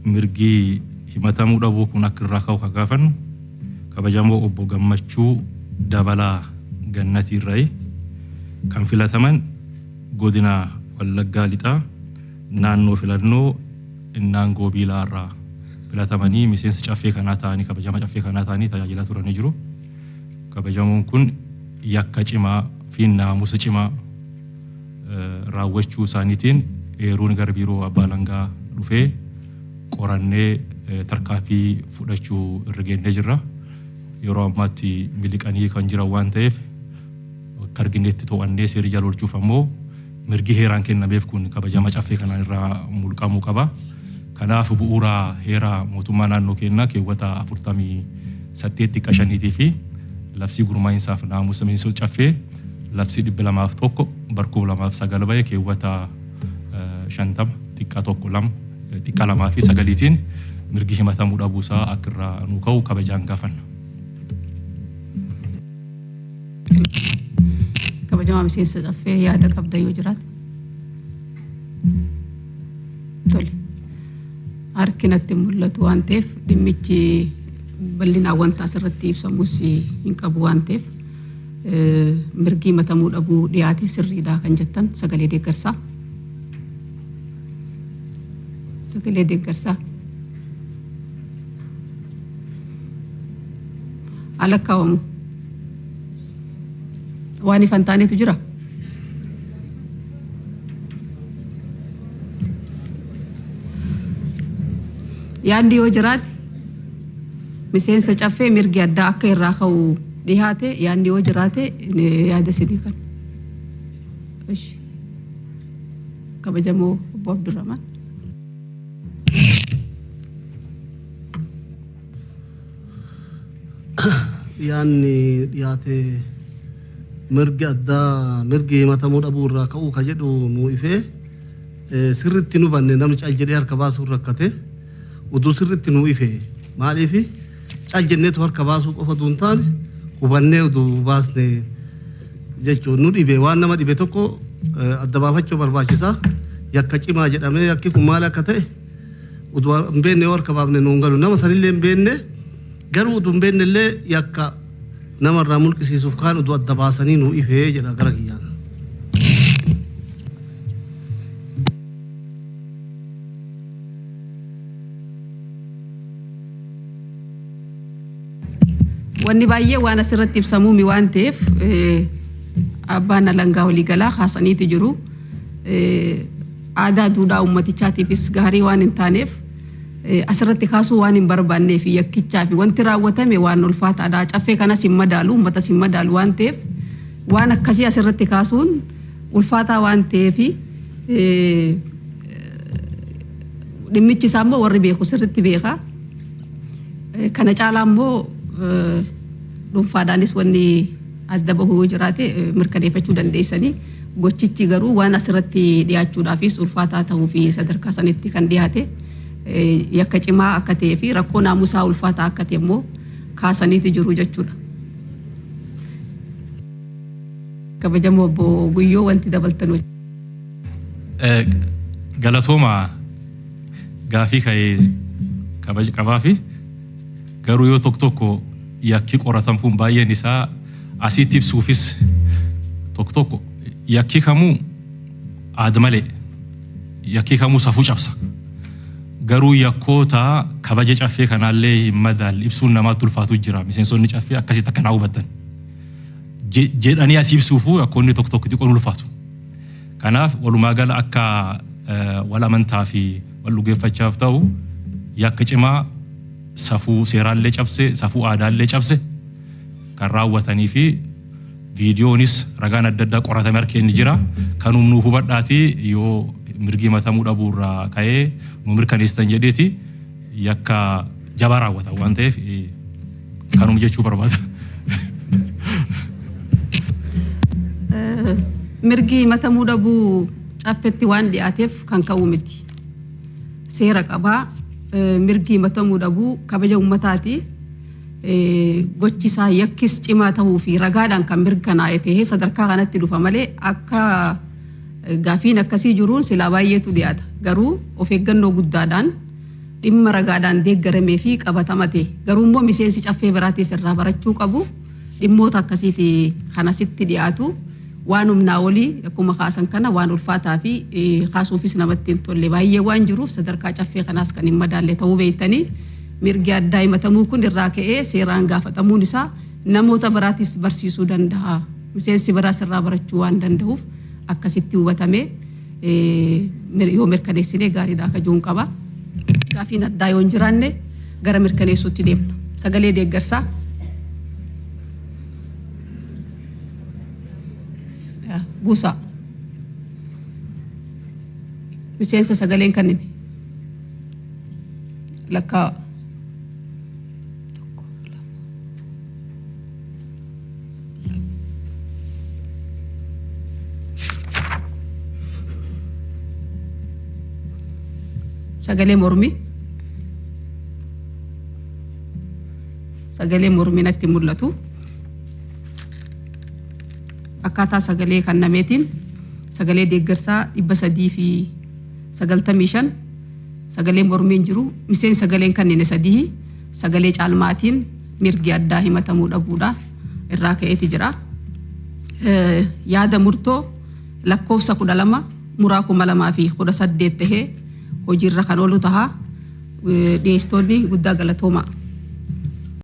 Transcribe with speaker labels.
Speaker 1: Mirgi himatamuu dhabuu kun akka irraa ka'u kan gaafannu kabajamoo obbo Gammachuu Dabalaa Gannatiirrayi kan filataman godina Wallaggaa Lixaa naannoo filannoo Innaangoo Biilaa irraa filatamanii miseensa caffee kanaa ta'anii kabajama caffee kanaa ta'anii tajaajilaa turanii jiru. Kabajamoon kun yakka cimaa fi naamusa cimaa raawwachuu isaaniitiin eeruun gara biiroo abbaa alangaa dhufee qorannee tarkaanfii fudhachuu irra geennee jirra. Yeroo ammaatti miliqanii kan jiran waan ta'eef akka arginetti to'annee seera jala oolchuuf ammoo mirgi heeraan kennameef kun kabajama caffee kanaan irraa mulqamuu qaba. Kanaaf bu'uura heera mootummaa naannoo keenyaa keewwata 48.5 fi labsii gurmaa'insaaf naamusa miseensota caffee labsii 201 barkuu 2009 bahe keewwata 50 xiqqaa 1 2 xiqqaa 2 fi 9tiin mirgi himatamuu dhabuusaa akka irraa nuu ka'u kabajaan gaafanna.
Speaker 2: Kabajamaa miseensa caffee yaada qabda yoo jiraate. Tole. Harki natti mul'atu waan ta'eef dhimmichi bal'inaan wanta asirratti ibsamus hin qabu waan ta'eef mirgi himatamuu dhabuu dhiyaate sirriidha kan jettan sagalee deeggarsaa. Sagalee deeggarsaa. Alakkaawwamu. Waan ifan taanetu jira. Yaadni yoo jiraate miseensa caffee mirgi addaa akka irraa ka'u dhiyaate yaadni yoo jiraate yaada isinii kan. Kabajamoo obbo Abdurrahman.
Speaker 3: Yaadni dhiyaate mirgi addaa mirgi himatamuu dhabuu irraa ka'uu ka jedhu nuu ifee sirriitti nu banne namni cal jedhee harka baasuu rakkate utuu sirriitti nuu ife maaliif cal jenneetu harka baasuu qofa utuu hin taane hubannee utuu baasne jechuun nu dhibe waan nama dhibe tokko adda baafachuu barbaachisa yakka cimaa jedhamee yakki kun maal akka ta'e utuu hin beekne yoo harka baafne nuun galu nama sanillee hin beekne garuu utuu hin beekne illee yakka namarraa mulqisiisuuf kaan utuu adda baasanii nuu ifee jedha gara kiyyaan.
Speaker 2: Wanni baay'ee waan asirratti ibsamuumi waan ta'eef abbaan alangaa waliigalaa kaasaniitu jiru. Aadaa duudhaa uummatichaatiifis gaarii waan hin taaneef asirratti kaasuu waan hin barbaannee fi yakkichaa fi wanti raawwatame waan ulfaataadha. Caffee kanas hin madaalu, uummatas hin madaalu waan ta'eef waan akkasii asirratti kaasuun ulfaataa waan ta'eef dhimmichi isaa immoo warri beeku sirriitti beeka. Kana caalaa immoo dhuunfaadhaanis wanni adda bahuu yoo jiraate mirkaneeffachuu dandeessanii gochichi garuu waan asirratti dhiyaachuudhaafis ulfaataa ta'uu fi sadarkaa sanitti kan dhiyaate yakka cimaa akka ta'ee fi rakkoo naamusaa ulfaataa akka ta'e immoo kaasaniitu jiru jechuudha. Kabajamoo obbo Guyyoo wanti dabaltan.
Speaker 1: Galatooma gaafii ka'ee kabaja qabaa fi garuu yoo tokko tokko yakki qoratamu kun baay'een isaa asitti ibsuufis tokko tokko yakki kamuu aada malee yakki kamuu safuu cabsa. Garuu yakkoota kabaja caffee kanaallee hin madaalle ibsuun namaatti ulfaatu jira. Miseensonni caffee akkasitti akkanaa hubattan. Jedhanii asii ibsuufuu yakkoonni tokko tokko xiqqoon ulfaatu. Kanaaf walumaa gala akka wal amantaa fi wal dhugeeffachaaf ta'u yakka cimaa safuu seeraallee cabse safuu aadaallee cabse kan raawwatanii fi viidiyoonis ragaan adda addaa qoratame harka inni jira. Kanum nuu hubadhaatii yoo mirgi himatamuu dhabuurraa ka'ee nu mirkaneessitan jedheeti yakka jabaa raawwatan waan ta'eef kanum jechuu barbaada.
Speaker 2: Mirgi himatamuu dhabuu caffetti waan dhiyaateef kan ka'u miti. Seera qabaa mirgi himatamuu dhabuu kabaja uummataati. Gochi isaa yakkis cimaa ta'uu fi ragaadhaan kan mirkanaa'e ta'ee sadarkaa kanatti dhufa malee akka gaafiin akkasii jiruun silaa baay'eetu dhiyaata. Garuu of eeggannoo guddaadhaan Dhimma ragaadhaan deeggaramee fi qabatama ta'e garuu immoo miseensi caffee biraatis irraa barachuu qabu dhimmoota akkasiiti kan asitti dhiyaatu waan humnaa olii akkuma kaasan kana waan ulfaataa fi kaasuufis namatti hin tolle baay'ee waan jiruuf sadarkaa caffee kanaas kan hin madaalle ta'uu beektanii mirgi addaa himatamuu kun irraa ka'ee seeraan gaafatamuun isaa namoota biraatis barsiisuu danda'a. Miseensi biraas irraa barachuu waan danda'uuf akkasitti hubatamee yoo mirkaneessinee gaariidha akka jiruun qaba. Gaafiin addaa yoo hin jiraanne gara mirkaneessuutti deemna. Sagalee deeggarsaa. Buusaa. Miseensa sagaleen kanneen lakkaa. Sagalee mormii. Sagalee mormii natti mul'atu. Akkaataa sagalee kennameetiin sagalee deeggarsaa 395, sagalee mormiin jiru, miseensi sagaleen kanneen sadii, sagalee caalmaatiin mirgi addaa himatamuu dhabuudha irraa ka'eeti jira. Yaada murtoo lakkoofsa 12 muraa 2018 tahee hojiirra kan oolu taha. Dhiyeessitoonni guddaa galatooma.